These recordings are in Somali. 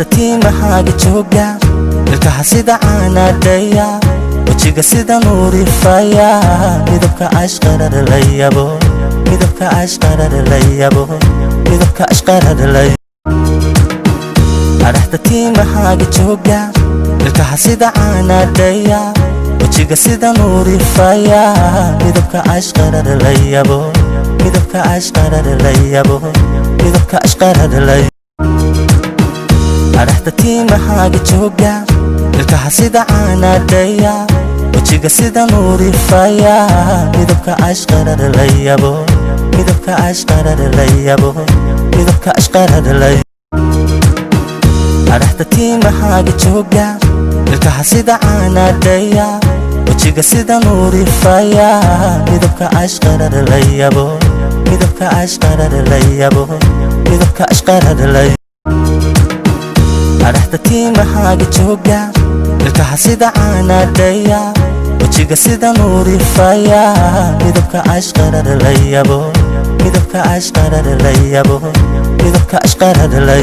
Adhaxda tiimahaaga jooga, ilkaha sida caanaadhaya, wejiga sida nuurifaya, midabka ashqarar la yabo, midabka ashqarar la yabo, midabka ashqarar la. Adhaxda tiimahaaga jooga, ilkaha sida caanaadhaya, wejiga sida nuurifaya, midabka ashqarar la yabo, midabka ashqarar la yabo, midabka ashqarar la. Adhaxda tiimahaaga jooga, ilkaha sida caanaadhaya, wejiga sida nuurifaya, midabka ashqarar la yabo, midabka ashqarar la yabo, midabka ashqarar la. Adhaxda tiimahaaga jooga, ilkaha sida caanaadhaya, wejiga sida nuurifaya, midabka ashqarar la yabo, midabka ashqarar la yabo, midabka ashqarar la. Adhaxda tiimahaaga jooga, ilkaha sida caanaadhaya, wejiga sida nuurifaya, midabka ashqarar la yabo, midabka ashqarar la yabo, midabka ashqarar la.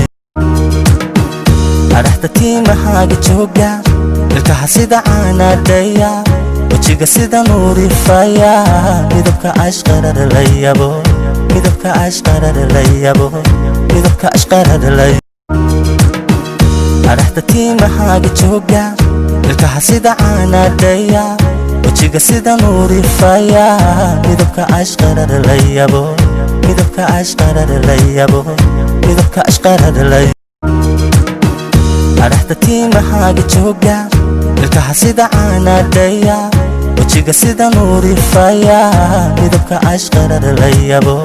Adhaxda tiimahaaga jooga, ilkaha sida caanaadhaya, wejiga sida nuurifaya, midabka ashqarar la yabo, midabka ashqarar la yabo, midabka ashqarar la. Adhaxda tiimahaaga jooga, ilkaha sida caanaadhaya, wejiga sida nuurifaya, midabka ashqarar la yabo, midabka ashqarar la yabo, midabka ashqarar la. Adhaxda tiimahaaga jooga, ilkaha sida caanaadhaya, wejiga sida nuurifaya, midabka ashqarar la yabo,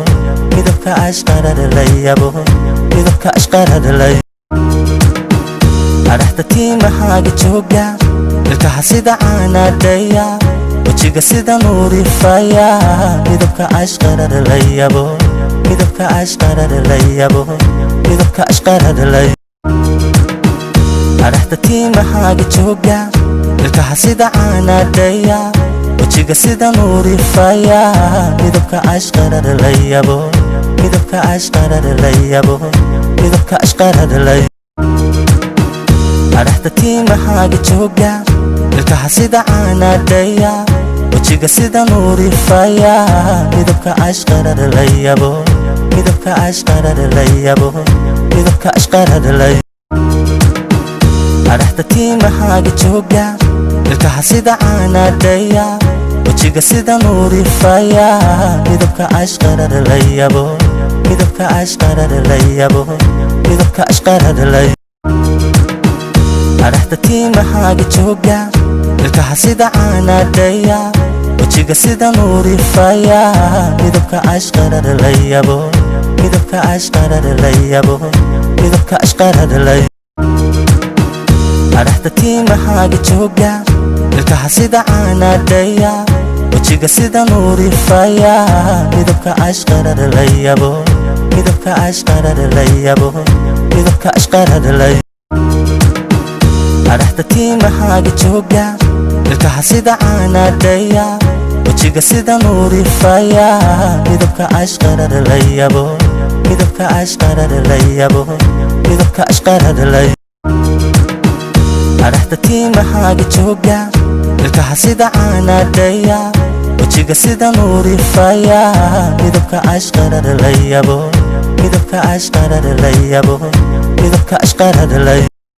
midabka ashqarar la yabo, midabka ashqarar la. Adhaxda tiimahaaga jooga, ilkaha sida caanaadhaya, wejiga sida nuurifaya, midabka ashqarar la yabo, midabka ashqarar la yabo, midabka ashqarar la. Adhaxda tiimahaaga jooga, ilkaha sida caanaadhaya, wejiga sida nuurifaya, midabka ashqarar la yabo, midabka ashqarar la yabo, midabka ashqarar la. Adhaxda tiimahaaga jooga, ilkaha sida caanaadhaya, wejiga sida nuurifaya, midabka ashqarar la yabo, midabka ashqarar la yabo, midabka ashqarar la. Adhaxda tiimahaaga jooga, ilkaha sida caanaadhaya, wejiga sida nuurifaya, midabka ashqarar la yabo, midabka ashqarar la yabo, midabka ashqarar la. Adhaxda tiimahaaga jooga, ilkaha sida caanaadhaya, wejiga sida nuurifaya, midabka ashqarar la yabo, midabka ashqarar la yabo, midabka ashqarar la. Adhaxda tiimahaaga jooga, ilkaha sida caanaadhaya, wejiga sida nuurifaya, midabka ashqarar la yabo, midabka ashqarar la yabo, midabka ashqarar la. Adhaxda tiimahaaga jooga, ilkaha sida caanaadhaya, wejiga sida nuurifaya, midabka ashqarar la yabo, midabka ashqarar la yabo, midabka ashqarar la. Adhaxda tiimahaaga jooga, ilkaha sida caanaadhaya, wejiga sida nuurifaya, midabka ashqarar la yabo, midabka ashqarar la yabo, midabka ashqarar la.